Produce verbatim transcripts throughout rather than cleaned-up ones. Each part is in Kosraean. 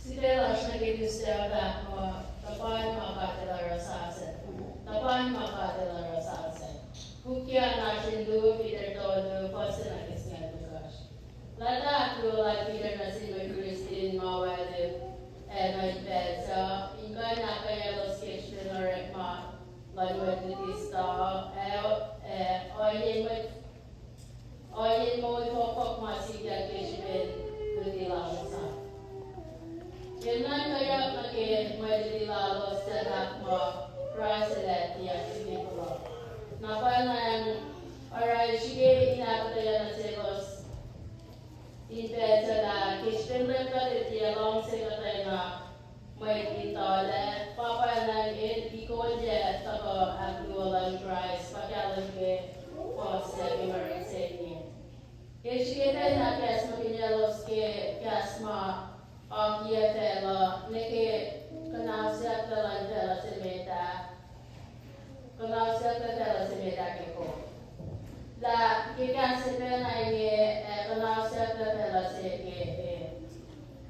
Sifac lasr nuh ke Tuesday uh fahk muh, Tuhpan ma God El oruh sasuc. Tuhpan ma God El oruh sasuc. Puk ke an oasr in Luke, Peter tolu, fuhs se nuh ke singucul luhkahsr. Lwelah ahkluo lal Peter nuh sin mwet Kristin ma wacluh ac nuh in pacl suc, in kuh in ahkkweyaclos ke srihpen orekma luhn mwet luti Star, ac, ac ohiyacn mwet, ohiyacn moul fohkfohk ma sikyak ke srihpen luti lalos an. El nuhnkweyuck nuh ke mwet luti lalos suc fahk muh Kraist El ac tiac sifil puhla. Na pwacnwacng oruh el srihke in ahkuhtweyac nuh selos in pacl suc lah ke srihpen mwet kuht uh tiac luhngse kuhtwena mwet in tuhlac, pa pwacnwacng el ikolyac tuhkuh ahkluo luhn Kraist, pa kahlwem ke fuhs se ke mwe rit se inge. El srihke pacna kahsruh muhkihnyaclos ke kahs ma akiyac facluh, nuh ke kuhnausyucklac luhn facluh se met ah, kuhnausyucklac facluh se met ah ke kom. Lah ke kahs se pacna inge, ac kuhnausyucklac facluh se ke,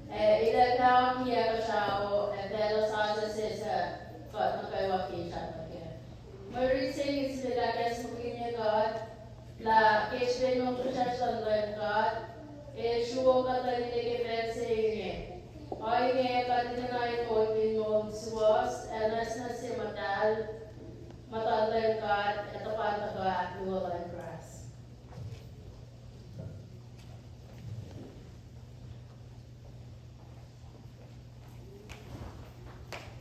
ac, ac el ac fah akiyac kuhsrao, ac facluh sasuc se suc kuht nuh kwewa fin srackna kac. Mwe rit se inge sifacna kahsruh muhkihnyucklac kuht, lah ke srihpen mwe fihsracsr luhn Leum God, El sruok kuht liki ke pacl se inge. Ohinge kuht enenuh in moulkihn moul suwohs, ac nwacsnwacs se muhtahl, muhtuhn Leum God, ac tuhpan tuhkuh ahkluo luhn Kraist.